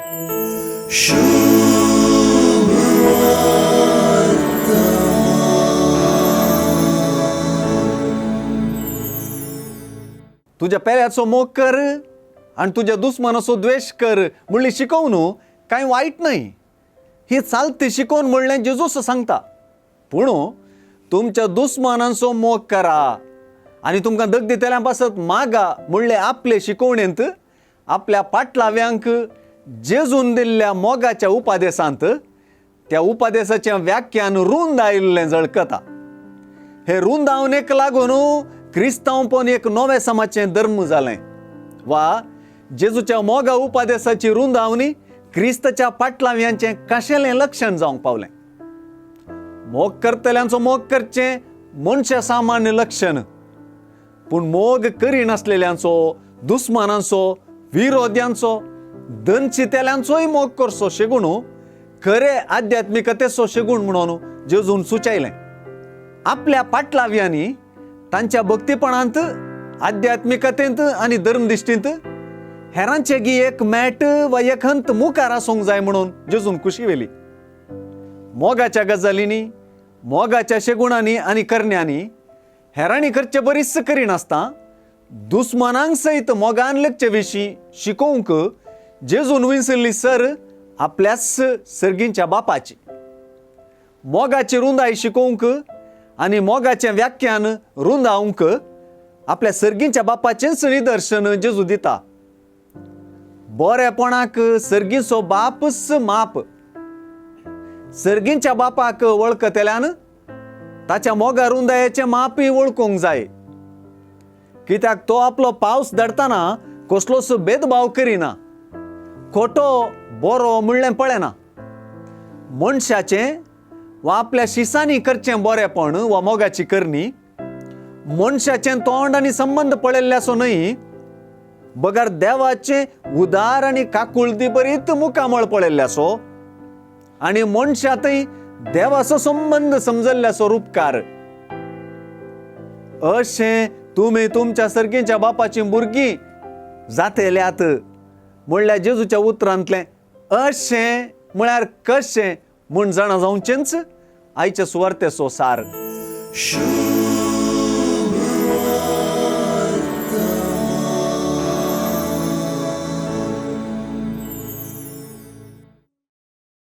तुज्या पेल्याचो मोग कर आनी तुज्या दुस्मानाचो द्वेश कर म्हणली शिकोवन कांय वायट न्हय. ही चालती शिकोवन म्हणलें जेजूस सांगता. पूण तुमच्या दुस्मानांचो मोग करा आनी तुमकां दग दितल्या पासत मागा म्हणले आपले शिकोवणेंत आपल्या पाटलाव्यांक जेजून दिल्ल्या मोगाच्या उपादेसांत त्या उपादेसाचें व्याख्यान रुंद आयिल्लें झळकता. हे रुंदावणेक लागून क्रिस्तांवपण एक नवें समाजचें धर्म जालें वा जेजूच्या मोगा उपादेसाची रुंदावणी क्रिस्ताच्या पाटलाव्यांचें खाशेलें लक्षण जावंक पावलें. मोग करतल्यांचो मोग करचें मनशा सामान्य लक्षण, पूण मोग करिनासलेल्यांचो, दुस्मानांचो, विरोध्यांचो, दनचितेल्यांचोय मोग करचो शेगूण खरे आध्यात्मिकतेचो शेगूण म्हणून जेजून सुचयलें. आपल्या पाटलाव्यांनी तांच्या भक्तीपणांत, आध्यात्मिकतेंत आनी धर्मदिश्टींत हेरांचे गी एक मॅट वा एक हंत मुखार आसूंक जाय म्हणून जेजून खुशी वेली. मोगाच्या गजालींनी, मोगाच्या शेगुणांनी आनी करण्यांनी हेरांनी करचे बरीच करिनासतना दुस्मानांक सयत मोगान लेखचे विशीं शिकोवंक जेजून विंचल्ली सर आपल्याच सर्गींच्या बापाची. मोगाची रुंदाय शिकोवंक आनी मोगाचें व्याख्यान रुंदावंक आपल्या सर्गींच्या बापाचेंच निदर्शन जेजू दिता. बरेपणाक सर्गीचो बापच माप. सर्गींच्या बापाक वळखतल्यान ताच्या मोगा रुंदायेचें मापय वळखूंक जाय. कित्याक तो आपलो पावस धाडटना कसलोच भेदभाव करिना, खोटो बरो म्हणलें पळयना. मनशाचें वा आपल्या शिसांनी करचें बरेपण वा मोगाची करणी मनशाचें तोंड आनी संबंद पळयल्ले आसो न्हय, बगर देवाचें उदार आनी काकुळती बरीत मुखामळ पळयल्लें आसो आनी मनशांतय देवाचो संबंद समजल्ल्याचो रुपकार. अशें तुमी तुमच्या सर्गीच्या बापाची भुरगीं जातेल्यात म्हणल्यार जेजूच्या उतरांतलें अशें म्हळ्यार कशें म्हूण जाणा जावचेंच आयच्या सुवार्तेचो सार.